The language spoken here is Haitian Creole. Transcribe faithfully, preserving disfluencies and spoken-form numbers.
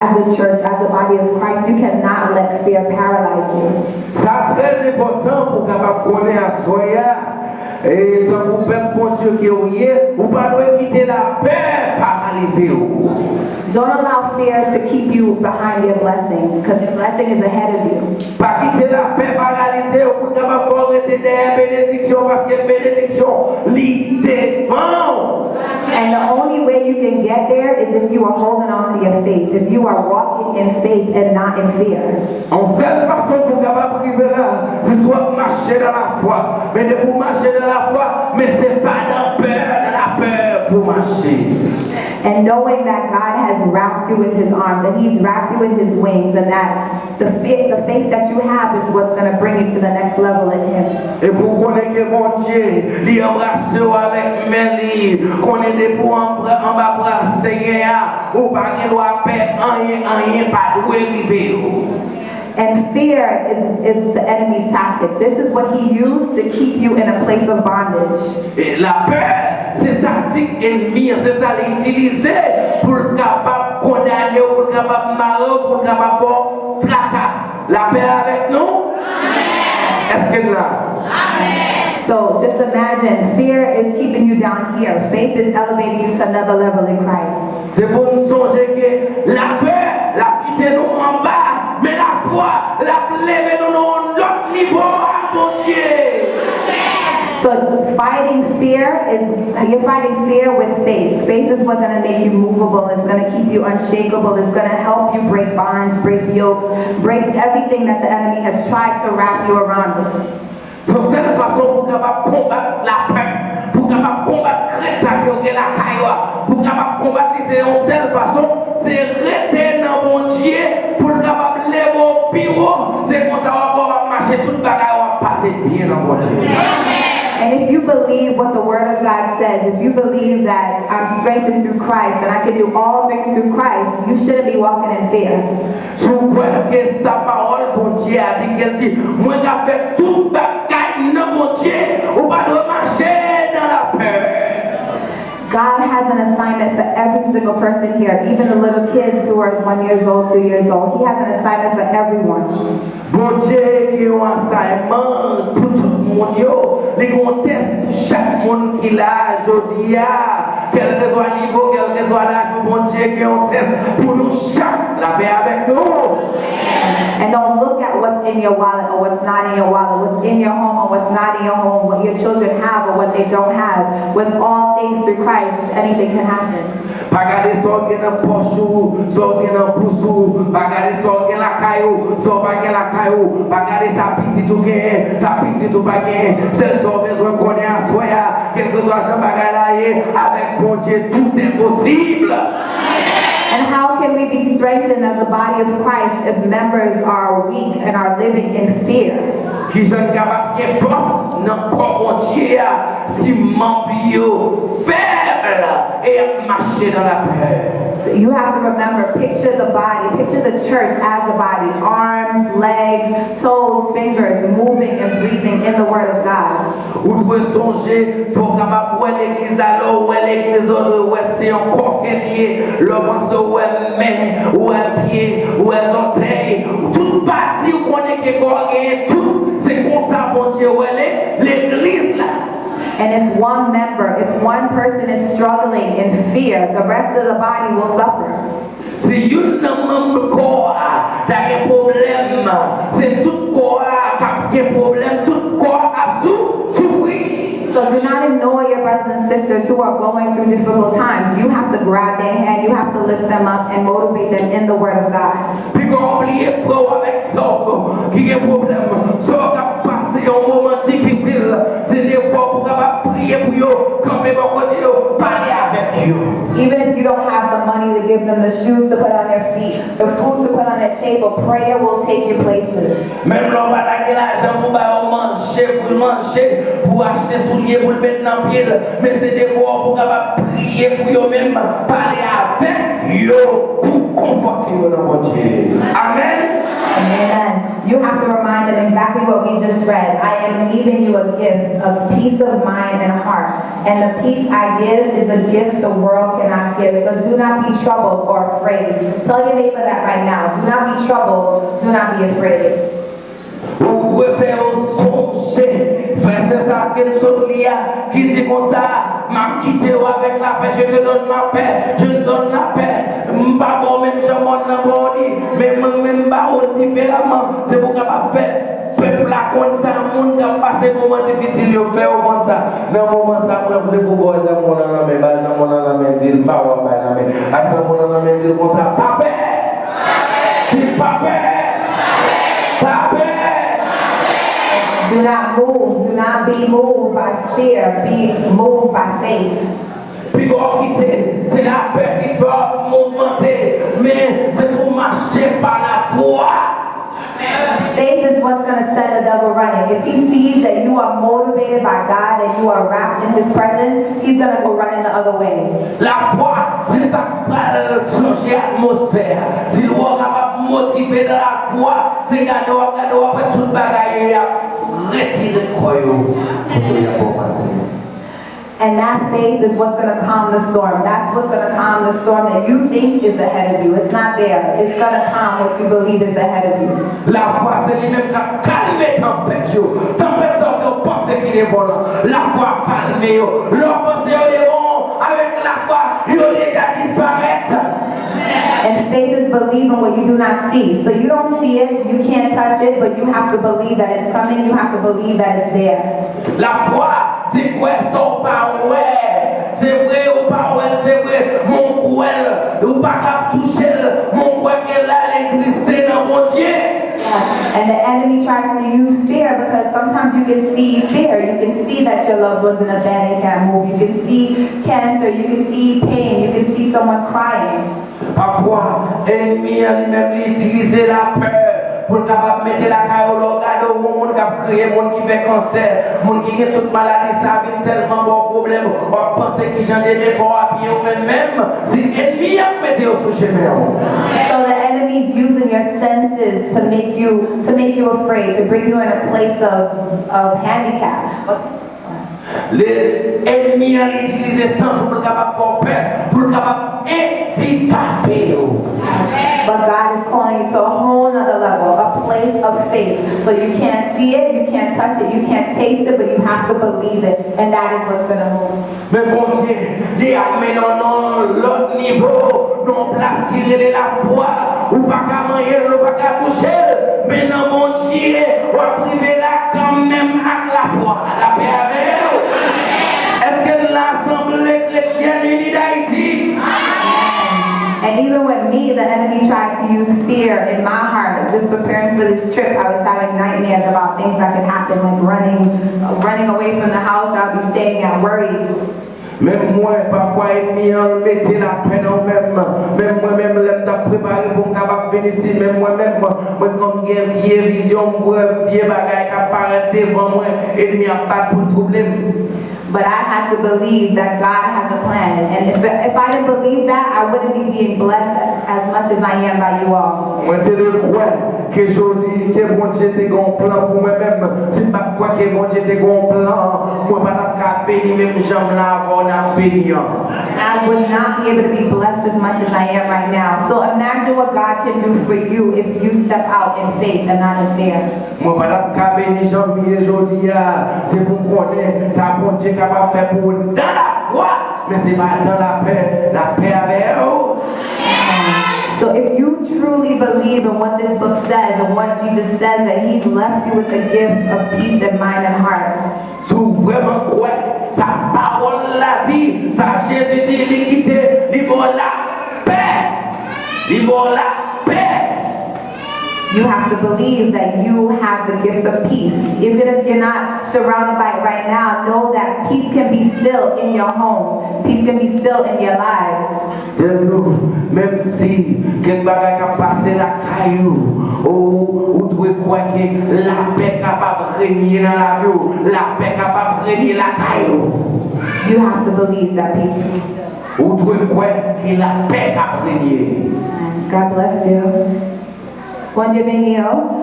As a church, as a body of Christ, you cannot let fear paralyze you. Sa trè enpòtan pou w kapab konnen aswè a, e tankou pèp Bondye ke w ye, ou pa dwe kite lapè paralize w. Don't allow fear to keep you behind your blessing, because your blessing is ahead of you. Pa kite lapè paralize w pou l kapab fè w rete dèyè benediksyon, paske benediksyon li devan w. And the only way you can get there is if you are holding on to your faith, if you are walking in faith and not in fear. Yon sèl fason pou w kapab rive la, se si w ap mache nan lafwa. Men depi w mache nan lafwa, men se pa nan pè, nan lapè pou w mache. And knowing that God has wrapped you with his arms, and he's wrapped you with his wings, and that the faith, the faith that you have is what's going to bring you to the next level in him. E pou w konnen ke Bondye, li anbrase w avèk men li, konnen depi w anba, anba bra Senyè a, ou pa gen dwa pè anyen, anyen pa dwe rive w. And fear is, is the enemy's tactic. This is what he used to keep you in a place of bondage. E lapè, se taktik ènmi an, se sa li itilize pou l kapab kondane w, pou l kapab mare w, pou l kapab ba w traka. Lapè avèk nou? Èske n la? So just imagine, fear is keeping you down here. Faith is elevating you to another level in Christ. Se pou n sonje ke lapè, l ap kite nou anba, men lafwa, l ap leve nou nan yon lòt nivo a Bondye. So fighting fear is, you're fighting fear with faith. Faith is what's going to make you movable. It's going to keep you unshakable. It's going to help you break bonds, break yokes, break everything that the enemy has tried to wrap you around with. Se yon sèl fason pou w kapab konbat lapè, pou w kapab konbat krent sa ke w gen lakay ou a, pou w kapab konbat li, se yon sèl fason, se rete nan Bondye pou l kapab leve w pi wo. Se konsa w ap wè w ap mache, tout bagay w ap pase byen nan Bondye. And if you believe what the Word of God says, if you believe that I'm strengthened through Christ and I can do all things through Christ, you shouldn't be walking in fear. Si w kwè ke sa pawòl Bondye a di, ke l di, mwen ka fè tout bagay nan Bondye, ou pa dwe mache nan lapè. God has an assignment for every single person here, even the little kids who are one years old, two years old. He has an assignment for everyone. Bondye gen yon assignment pou tout moun yo. Li gen yon tès pou chak moun ki la jodi a. Kèlkeswa nivo, kèlkeswa laj ou, Bondye gen yon tès pou nou chak. Lapè avèk nou. And don't look at what's in your wallet or what's not in your wallet, what's in your home or what's not in your home, what your children have or what they don't have. With all things through Christ, anything can happen. Pa gade sa w gen nan pòch ou, sa w gen nan bous ou, pa gade sa w gen lakay ou, sa w pa gen lakay ou, pa gade sa pitit ou genyen, sa pitit ou pa genyen. Sèl sa w bezwen konnen aswè a, kèlkeswa jan bagay la ye, avèk Bondye, tout est possible. And how can we be strengthened as the body of Christ if members are weak and are living in fear? Kijan n kapab gen fòs nan kò Bondye a si manm yo fèb e y ap mache nan lapè? You have to remember, picture the body, picture the church as a body, arms, legs, toes, fingers, moving and breathing in the Word of God. Ou dwe sonje, fò w kapab wè legliz la, lè w wè legliz la, w dwe wè se yon kò ke l ye. Lè w panse w wè men, w wè pye, w wè zòtèy, tout pati ou konnen ke kò a genyen, tout, se konsa Bondye wè le, legliz la. And if one member, if one person is struggling in fear, the rest of the body will suffer. Si youn nan manm kò a ta gen pwoblèm, se tout kò a k ap gen pwoblèm, tout kò a ap sou, soufri. So do not ignore your brothers and sisters who are going through difficult times. You have to grab their hand, you have to lift them up and motivate them in the Word of God. Piga w bliye frè w avèk sè w ki gen pwoblèm. Sa w k ap pase yon moman difisil, se devwa w pou w kapab priye pou yo, kanpe bò kote yo, pale avèk yo. Even if you don't have the money to give them the shoes to put on their feet, the food to put on their table, prayer will take you places. Menm lè w pa ta gen lajan pou ba yo manje, pou l manje, pou achte soulye, pou l met nan pye l, men se devwa w pou w kapab priye pou yo menm, pale avèk yo, pou konfòte yo nan Bondye. Amèn. Amen. You have to remind them exactly what we just read. "I am leaving you a gift of peace of mind and heart. And the peace I give is a gift the world cannot give. So do not be troubled or afraid." Tell your neighbor that right now. Do not be troubled. Do not be afraid. Ou dwe fè yo sonje vèsè sa ke n sot li a, ki di konsa, "M ap kite w avèk lapè, je te donne ma paix, je te donne la paix." M pa ba w menm jan mòn nan ba w li, men mwen menm m ba w l diferaman. Se pou w kapab fè pèp la konn sa, moun k ap pase moman difisil yo, fè yo konn sa. Nan moman sa, mwen vle pou ba w zanmi w nan lanmen, ba zanmi w nan lanmen, di l, "M pa wè w bay lanmen." Ak zanmi w nan lanmen, di l konsa, "Pa pè!" Di l, "Pa pè!" Pa pè! Do not move. Do not be moved by fear. Be moved by faith. Piga w kite, se lapè ki fè w ap mouvmante, men se pou w mache pa lafwa. Faith is what's going to send the devil running. If he sees that you are motivated by God and you are wrapped in his presence, he's going to go running the other way. Lafwa, se sa k pral chanje atmosfè a. Si w kapab motive nan lafwa, se gade w ap gade, w ap wè tout bagay yo y ap retire kò yo kote y ap ba w pase. And that faith is what's going to calm the storm. That's what's going to calm the storm that you think is ahead of you. It's not there. It's going to calm what you believe is ahead of you. Lafwa se li menm k ap kalme tanpèt yo. Tanpèt sa yo panse ki devan w lan, lafwa ap kalme yo. Lè w panse yo devan w, avèk lafwa, yo deja disparèt. And faith is believing what you do not see. So you don't see it, you can't touch it, but you have to believe that it's coming, you have to believe that it's there. Lafwa, se kwè sa w pa wè. Se vre, ou pa wè l, se vre, men w kwè l. Ou pa kab touche l, men w kwè ke l la, l egziste nan Bondye. And the enemy tries to use fear because sometimes you can see fear. You can see that your loved one's in a bed and can't move. You can see cancer. You can see pain. You can see someone crying. Pafwa, ènmi an li menm li itilize lapè pou l kapab mete lakay ou. Lè w gade w, yon moun k ap kriye, moun ki fè kansè, moun ki gen tout maladi sa vin tèlman ba w pwoblèm, w ap panse kijan demen kò w ap ye, ou menm menm, se ènmi an k mete yo sou chemen w. So the enemy is using your senses to make you to make you afraid, to bring you in a place of, of handicap. But Li, ènmi an li itilize sans ou pou l kapab fè w pè, pou l kapab andikape w. But God is calling you to a whole nother level, a place of faith. So you can't see it, you can't touch it, you can't taste it, but you have to believe it. And that is what's going to move. Men Bondye, li ap mennen w nan yon lòt nivo, nan yon plas ki rele lafwa. Ou pa ka manyen l, ou pa ka touche l, men nan Bondye, w ap rive la kanmenm ak lafwa. Lapè avè w. Èske n la, Asanble Kretyèn Ini Dayiti? And even with me, the enemy tried to use fear in my heart. Just preparing for this trip, I was having nightmares about things that could happen, like running, running away from the house. I'll be staying at worry. Menm mwen, pafwa ènmi an mete lapè nan menm. Menm mwen menm, lè m t ap prepare pou m kapab vin isi, menm mwen menm, mwen konn gen vye vizyon, m wè vye bagay k ap parèt devan mwen, ènmi ap bat pou l twouble m. But I had to believe that God has a plan. And if, if I didn't believe that, I wouldn't be being blessed as much as I am by you all. Mwen te dwe kwè ke jodi, ke Bondye te gen yon plan pou mwen menm. Si m pa t kwè ke Bondye te gen yon plan, mwen pa t ap ka beni menm jan m la avè w n ap beni an. I would not be able to be blessed as much as I am right now. So imagine what God can do for you if you step out in faith and not in fear. Mwen pa t ap ka beni jan m ye jodi a. Se pou m konnen sa Bondye kapab fè pou ou nan lafwa, men se pa nan lapè. Lapè avè ou. So if you truly believe in what this book says and what Jesus says, that he's left you with a gift of peace in mind and heart. Si w vrèman kwè sa pawòl la di, sa Jezi di, li kite, li ba w lapè. Li ba w lapè. You have to believe that you have the gift of peace. Even if you're not surrounded by it right now, know that peace can be still in your home. Peace can be still in your lives. Tèl nou, menm si kèk bagay k ap pase lakay ou, ou, ou dwe kwè ke lapè kapab renye nan lavi w, lapè kapab renye lakay ou. You have to believe that peace can be still. Ou dwe kwè ke lapè k ap renye. God bless you. Bondye beni w.